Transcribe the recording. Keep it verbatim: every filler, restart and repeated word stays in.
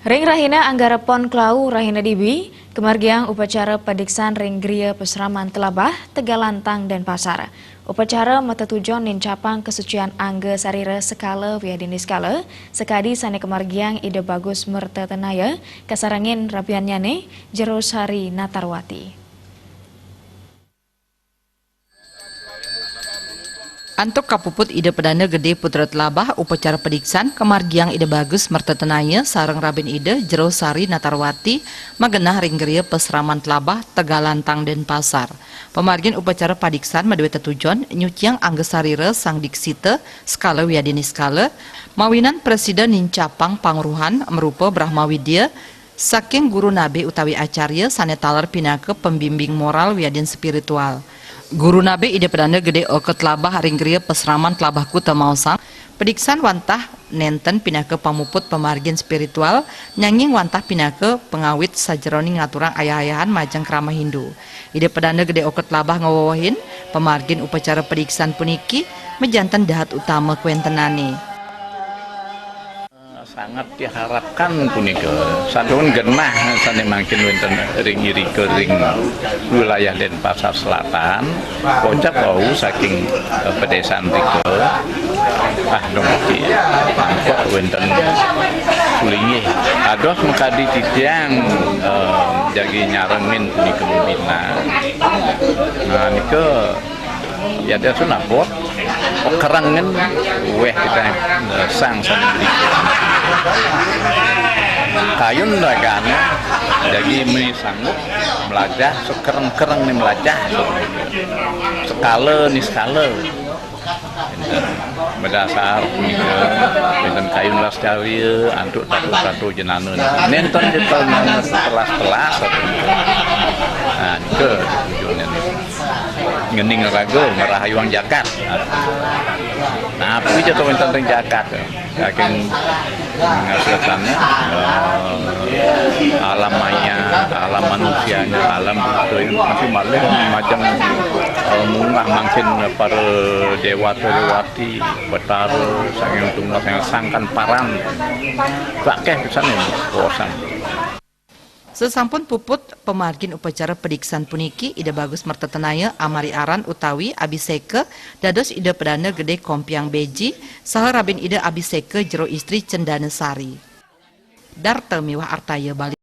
Ring rahina Anggara Pon Klau, rahina Dibi, kamargiang upacara padiksan ring Griya Pasraman Telabah, Tegalantang, Denpasar. Upacara matetujon nincapang kasucian angga sarira sekala wiadin niskala, sakadi sane kamargiang Ida Bagus Merta Tenaya, kasarengin rabiannyane, Jero Sari Natarwati. Antuk kapuput Ida Pedanda Gede Putra Telabah, upacara padiksan kamargiang Ida Bagus Merta Tenaya sareng rabin Ida, Jero Sari Natarwati, magenah ring Griya Pasraman Telabah, Tegalantang, Denpasar. Pamargin upacara padiksan madue tetujon nyuciang angga sarira Sang Diksita, sekala wiadin niskala, mawinan prasida nincapang pangruhan marupa Brahma Widya, saking guru nabe utawi acarya sane taler pinaka pembimbing moral wiadin spiritual. Guru nabe Ida Pedanda Gede Oka Telabah ring Griya Pasraman Telabah Kuta maosang, padiksan wantah nenten pinaka pamuput pamargin spiritual, nanging wantah pinaka pangawit sajeroning ngaturang ayah-ayahan majeng krama Hindu. Ida Pedanda Gede Oka Telabah ngawewehin, pamargin upacara padiksan puniki majanten dahat utama kawentenane. Sangat diharapkan punika, sampun genah sane mangkin wenten ring irika ring wilayah Denpasar Selatan, kocap wau saking, eh, pedesan rika. Ah, dong, mangkok wenten sulinggih. Kados makadi titiang, eh, jagi nyarengin punika mabinah. Nah, nika Yadiastun abot, okerengan weh kita, eh, sang sandiri. Kayun dagane, jagi meni sanggup melajah, sekereng-kereng ni melajah. Sekala ni sekala. Bedasar punika, wenten kayun las carya, antuk tato-tato jenana. Nenten di telas-telas. Nah, nika tujuannya. Ngening raga ngrahayuang jagat. Napi ja wenten ring jagat? Saking ngasetan, eh, alam maya, alam manusianya, alam buta ini masih malih macam, eh, munggah mangkin para dewata dewati, betara, sanghyang tunggal, sanghyang sangkan paran. Akeh pisan ini kuasa. Sasampun puput pamargin upacara padiksan puniki, Ida Bagus Mertatenaya amari aran utawi abhiseka dados Ida Pedanda Gede Kompiang Beji saha rabin Ida Abhiseka Jero Istri Cendana Sari. Darta miwah artaya Bali.